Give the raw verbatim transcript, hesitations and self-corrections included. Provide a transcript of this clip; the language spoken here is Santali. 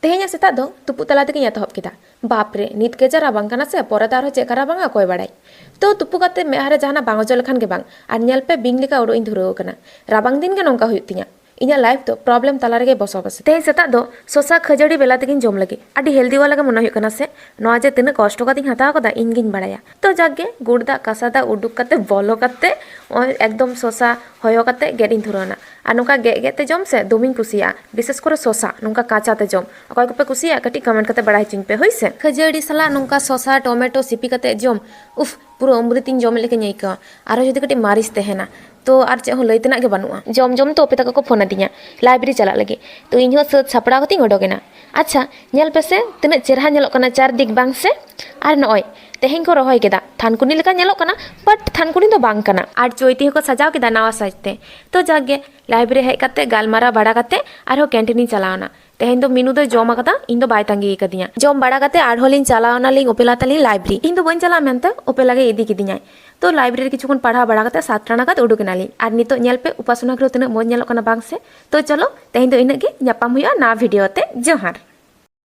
ᱛᱮᱦᱮᱧᱟᱜ ᱥᱮᱛᱟᱜ ᱫᱚ ᱛᱩᱯᱩ ᱛᱟᱞᱟ ᱛᱮᱜᱮᱧ ᱮᱛᱚᱦᱚᱵ ᱠᱮᱫᱟ᱾ ᱵᱟᱯ ᱨᱮ, ᱱᱤᱛ ᱜᱮ ᱡᱟ ᱨᱟᱵᱟᱝ ᱠᱟᱱᱟ ᱥᱮ, ᱯᱚᱨᱮ ᱫᱚ ᱟᱨᱦᱚᱸ ᱪᱮᱫ ᱠᱟ ᱨᱟᱵᱟᱝᱟ, ᱚᱠᱚᱭ ᱵᱟᱲᱟᱭ᱾ ᱛᱚ ᱛᱩᱯᱩ ᱠᱟᱛᱮ ᱢᱮᱫᱦᱟ ᱨᱮ ᱡᱟᱦᱟᱱᱟᱜ ᱵᱟᱝ ᱚᱡᱚᱜ ᱞᱮᱠᱷᱟᱱ ᱜᱮ ᱵᱟᱝ᱾ ᱟᱨ ᱧᱮᱞ ᱯᱮ, ᱵᱤᱧ ᱞᱮᱠᱟ ᱩᱰᱩᱠ ᱤᱧ ᱫᱷᱩᱨᱟᱹᱣ ᱟᱠᱟᱱᱟ᱾ ᱨᱟᱵᱟᱝ ᱫᱤᱱ ᱜᱮ ᱱᱚᱝᱠᱟ ᱦᱩᱭᱩᱜ ᱛᱤᱧᱟ᱾ ᱤᱧᱟᱹᱜ life ᱫᱚ problem ᱛᱟᱞᱟ ᱨᱮᱜᱮ ᱵᱚᱥᱚᱵᱟᱥ᱾ ᱛᱮᱦᱮᱧ ᱥᱮᱛᱟᱜ ᱫᱚ ᱥᱚᱥᱟ ᱠᱷᱟᱹᱡᱟᱹᱲᱤ ᱵᱮᱞᱟ ᱛᱮᱜᱮᱧ ᱡᱚᱢ ᱞᱟᱹᱜᱤᱫ᱾ ᱟᱹᱰᱤ healthy ᱣᱟᱞᱟ ᱜᱮ ᱢᱚᱱᱮ ᱦᱩᱭᱩᱜ ᱠᱟᱱᱟ ᱥᱮ᱾ ᱱᱚᱣᱟ ᱡᱮ ᱛᱤᱱᱟᱹᱜ ᱠᱚᱥᱴᱚ ᱠᱟᱛᱮᱧ ᱦᱟᱛᱟᱣ ᱠᱟᱫᱟ, ᱤᱧ ᱜᱤᱧ ᱵᱟᱲᱟᱭᱟ᱾ ᱛᱚ ᱡᱟᱠ ᱜᱮ, ᱜᱩᱲ ᱫᱟᱜ ᱠᱟᱥᱟ ᱫᱟᱜ ᱩᱰᱩᱠ ᱠᱟᱛᱮ, ᱵᱚᱞᱚ ᱠᱟᱛᱮ, ᱱᱚᱜᱼᱚᱭ ᱮᱠᱫᱚᱢ ᱥᱚᱥᱟ ᱦᱚᱭᱚ ᱠᱟᱛᱮ ᱜᱮᱫ ᱤᱧ ᱫᱷᱩᱨᱟᱹᱣ ᱮᱱᱟ᱾ ᱟᱨ ᱱᱚᱝᱠᱟ ᱜᱮᱫ ᱜᱮᱫ ᱛᱮ ᱡᱚᱢ ᱥᱮ ᱫᱚᱢᱮᱧ ᱠᱩᱥᱤᱭᱟᱜᱼᱟ, ᱵᱤᱥᱮᱥ ᱠᱚᱨᱮ ᱥᱚᱥᱟ ᱱᱚᱝᱠᱟ ᱠᱟᱸᱪᱟ ᱛᱮ ᱡᱚᱢ᱾ ᱚᱠᱚᱭ ᱠᱚᱯᱮ ᱠᱩᱥᱤᱭᱟᱜᱼᱟ, ᱠᱟᱹᱴᱤᱡ comment ᱠᱟᱛᱮ ᱵᱟᱲᱟᱭ ᱦᱚᱪᱚᱧ ᱯᱮ, ᱦᱳᱭ ᱥᱮ᱾ ᱠᱷᱟᱹᱡᱟᱹᱲᱤ ᱥᱟᱞᱟᱜ ᱱᱚᱝᱠᱟ ᱥᱚᱥᱟ, ᱴᱚᱢᱮᱴᱳ ᱥᱤᱯᱤ ᱠᱟᱛᱮ ᱡᱚᱢ, ᱩᱯᱷ, ᱯᱩᱨᱟᱹ ᱚᱢᱨᱤᱛᱤᱧ ᱡᱚᱢ ᱞᱮᱠᱟᱧ ᱟᱹᱭᱠᱟᱹᱣᱟ᱾ ᱟᱨᱦᱚᱸ ᱡᱩᱫᱤ ᱠᱟᱹᱴᱤᱡ ᱢᱟᱹᱨᱤᱪ ᱛᱟᱦᱮᱱᱟ, ᱛᱚ ᱟᱨ ᱪᱮᱫ ᱦᱚᱸ ᱞᱟᱹᱭ ᱛᱮᱱᱟᱜ ᱜᱮ ᱵᱟᱹᱱᱩᱜᱼᱟ᱾ ᱡᱚᱢ ᱡᱚᱢ ᱛᱮ ᱚᱯᱮ ᱛᱟᱠᱚ ᱠᱚ ᱯᱷᱳᱱ ᱟᱹᱫᱤᱧᱟ library ᱪᱟᱞᱟᱜ ᱞᱟᱹᱜᱤᱫ᱾ ᱛᱚ ᱤᱧ ᱦᱚᱸ ᱥᱟᱹᱛ ᱥᱟᱯᱲᱟᱣ ᱠᱟᱛᱮᱧ ᱚᱰᱚᱠ ᱮᱱᱟ᱾ ᱟᱪᱪᱷᱟ, ᱧᱮᱞ ᱯᱮᱥᱮ ᱛᱤᱱᱟᱹᱜ ᱪᱮᱨᱦᱟ ᱧᱮᱞᱚᱜ ᱠᱟᱱᱟ ᱪᱟᱨᱫᱤᱠ, ᱵᱟᱝ ᱥᱮ? ᱟᱨ ᱱᱚᱜᱼᱚᱭ ᱛᱮᱦᱮᱧ ᱠᱚ ᱨᱚᱦᱚᱭ ᱠᱮᱫᱟ, ᱛᱷᱟᱱᱠᱩᱱᱤ ᱞᱮᱠᱟ ᱧᱮᱞᱚᱜ ᱠᱟᱱᱟ, but ᱛᱷᱟᱱᱠᱩᱱᱤ ᱫᱚ ᱵᱟᱝ ᱠᱟᱱᱟ᱾ ᱟᱨ ᱪᱳᱭᱛᱤ ᱦᱚᱸᱠᱚ ᱥᱟᱡᱟᱣ ᱠᱮᱫᱟ ᱱᱟᱣᱟ ᱥᱟᱡᱽ ᱛᱮ᱾ ᱛᱚ ᱡᱟᱠ ᱜᱮ, library ᱦᱮᱡ ᱠᱟᱛᱮ ᱜᱟᱞᱢᱟᱨᱟᱣ ᱵᱟᱲᱟ ᱠᱟᱛᱮ ᱟᱨᱦᱚᱸ canteen ᱤᱧ ᱪᱟᱞᱟᱣ ᱮᱱᱟ᱾ ᱛᱮᱦᱮᱧ ᱫᱚ ᱢᱤᱱᱩ ᱫᱚᱭ ᱡᱚᱢ ᱟᱠᱟᱫᱟ, ᱤᱧ ᱫᱚ ᱵᱟᱭ ᱛᱟᱺᱜᱤ ᱟᱠᱟᱫᱤᱧᱟ᱾ ᱡᱚᱢ ᱵᱟᱲᱟ ᱠᱟᱛᱮ ᱟᱨᱦᱚᱸ ᱞᱤᱧ ᱪᱟᱞᱟᱣ ᱮᱱᱟᱞᱤᱧ ᱚᱯᱮᱞᱟ ᱛᱟᱹᱞᱤᱧ library᱾ ᱤᱧ ᱫᱚ ᱵᱟᱹᱧ ᱪᱟᱞᱟᱜᱼᱟ ᱢᱮᱱᱛᱮ ᱚᱯᱮᱞᱟ ᱜᱮ ᱤᱫᱤ ᱠᱤᱫᱤᱧᱟᱭ᱾ ᱛᱚ library ᱨᱮ ᱠᱤᱪᱷᱩ ᱠᱷᱚᱱ ᱯᱟᱲᱦᱟᱣ ᱵᱟᱲᱟ ᱠᱟᱛᱮ ᱥᱟᱛ ᱴᱟᱲᱟᱝ ᱜᱟᱱ ᱩᱰᱩᱠ ᱮᱱᱟᱞᱤᱧ᱾ ᱟᱨ ᱱᱤᱛᱚᱜ ᱧᱮᱞ ᱯᱮ ᱩᱯᱟᱥᱚᱱᱟ ᱜᱨᱚᱦᱚ ᱛᱤᱱᱟᱹᱜ ᱢᱚᱡᱽ ᱧᱮᱞᱚᱜ ᱠᱟᱱᱟ, ᱵᱟᱝ ᱥᱮ? ᱛᱚ ᱪᱚᱞᱚ, ᱛᱮᱦᱮᱧ ᱫᱚ ᱤᱱᱟᱹᱜ ᱜᱮ, ᱧᱟᱯᱟᱢ ᱦᱩᱭᱩᱜᱼᱟ ᱱᱟᱣᱟ video ᱛᱮ᱾ ᱡᱚᱦᱟᱨ᱾